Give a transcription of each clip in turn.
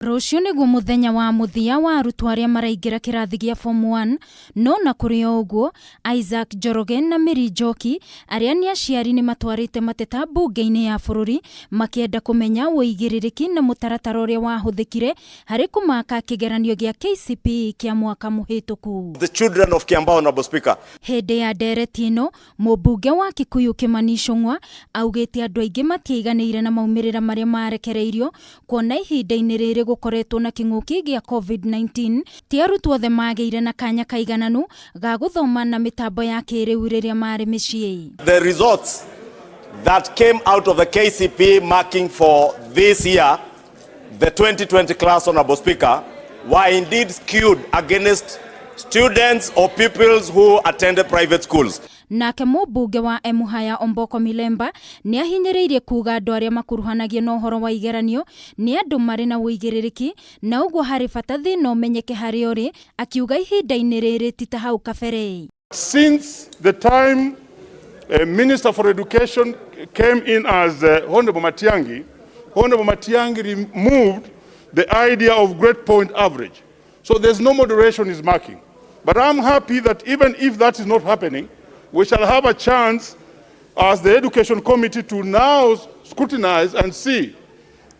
Rũciũ nĩguo mũthenya wa mũthia wa arutwo arĩa maraingĩra kĩrathi gĩa Form 1, no na kũrĩ o ũguo, Isaac Njoroge na Mary Njoki arĩa nĩ aciari nĩ matwarĩte mateta mbunge-inĩ ya bũrũri makĩenda kũmenya ũigĩrĩrĩki na mũtaratara ũrĩa wahũthĩkire harĩ kũmaka kĩgeranio gĩa KCPE kĩa mwaka mũhĩtũku. The children of Kiambaa, Honorable Speaker. Hĩndĩ ya ndereti ĩno, Mũmbunge wa Kikuyu Kimani Ichung'wa augĩte andũ aingĩ matiaiganĩire na maumĩrĩra marĩa marekereirio kuona ihinda-inĩ rĩrĩ gũkoretwo na kĩng'ũki gĩa Covid-19 ti arutwo othe magĩire na kanya kaigananu ga gũthoma na mĩtambo ya kĩrĩu rĩrĩa marĩ mĩciĩ. The results that came out of the KCPE marking for this year, the 2020 class, Honorable Speaker, were indeed skewed against students or pupils who attended private schools. Nake mũmbunge wa Emuhaya Omboko Milemba nĩ ahinyĩrĩirie kuga andũ arĩa makuruhanagio na ũhoro wa igeranio nĩ andũ marĩ na ũigĩrĩrĩki na ũguo harĩ bata thĩna ũmenyeke harĩa ũrĩ, akiuga ihinda-inĩ rĩrĩ ti ta hau kabere. Since the time a Minister for Education came in as Honorable Matiang'i, Honorable Matiang'i removed the idea of grade point average. So there's no moderation in marking. But I'm happy that even if that is not happening, we shall have a chance as the Education Committee to now scrutinize and see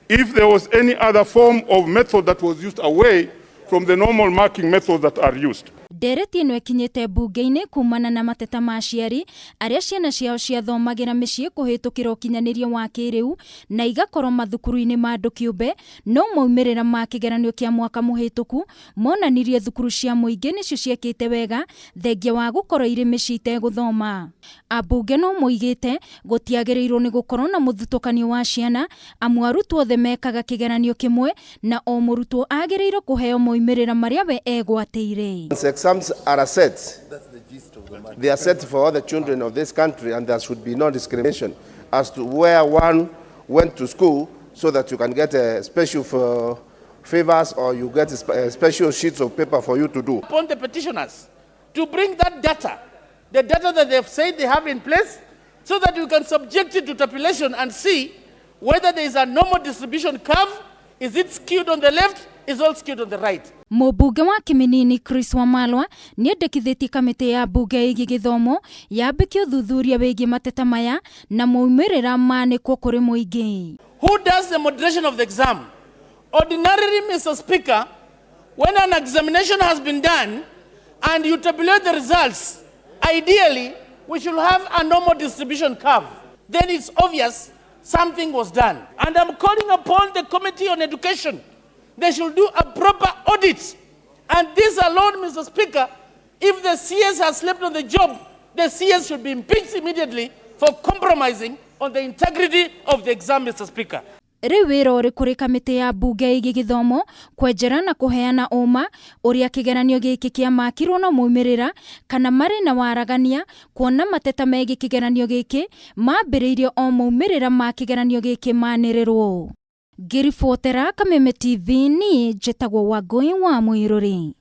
if there was any other form of method that was used away from the normal marking methods that are used. Ndereti ĩno ĩkinyĩte mbunge-inĩ kumana na mateta ma aciari arĩa ciana ciao ciathomagĩra mĩciĩ kũhĩtũkĩra ũkinyanĩria wa kĩrĩu na igakorwo mathukuru-inĩ ma andũ kĩũmbe, no maumĩrĩra ma kĩgeranio kĩa mwaka mũhĩtũku monanirie thukuru cia mũingĩ nĩcio ciekĩte wega thengia wa gũkorwo irĩ mĩciĩ itegũthoma. Ambunge no moigĩte gũtiagĩrĩirwo nĩ gũkorwo na mũthutũkanio wa ciana amu arutwo othe mekaga kĩgeranio kĩmwe na o mũrutwo agĩrĩirwo kũheo moimĩrĩra marĩa we egwatĩire. Exams are set. They are set for all the children of this country, and there should be no discrimination as to where one went to school so that you can get a special for favors or you get a special sheets of paper for you to do. Upon the petitioners to bring that data, the data that they've said they have in place, so that we can subject it to tabulation and see whether there is a normal distribution curve. Is it skewed on the left? Is all skewed on the right? Mũmbunge wa Kiminini Chris Wamalwa nĩendekithĩtie kamĩtĩ ya mbunge ĩgiĩ gĩthomo yambĩke ũthuthuria wĩgiĩ mateta maya na maumĩrĩra manĩkwo kũrĩ mũingĩ. Who does the moderation of the exam? Ordinarily, Mr. Speaker, when an examination has been done and you tabulate the results, ideally, we should have a normal distribution curve. Then it's obvious something was done. And I'm calling upon the Committee on Education. They should do a proper audit. And this alone, Mr. Speaker, if the CS has slept on the job, the CS should be impeached immediately for compromising on the integrity of the exam, Mr. Speaker. Rĩu wĩra ũrĩ kũrĩ kamĩtĩ ya mbunge ĩgiĩ gĩthomo kwenjera na kũheana ũma ũrĩa kĩgeranio gĩkĩ kĩamakirwo na maumĩrĩra kana marĩ na waragania kuona mateta megiĩ kĩgeranio gĩkĩ mambĩrĩirie o maumĩrĩra ma kĩgeranio gĩkĩ manĩrĩrwo. Ngĩribotera Kameme TV niĩ njĩtagwo Wangũi wa Mũirũrĩ.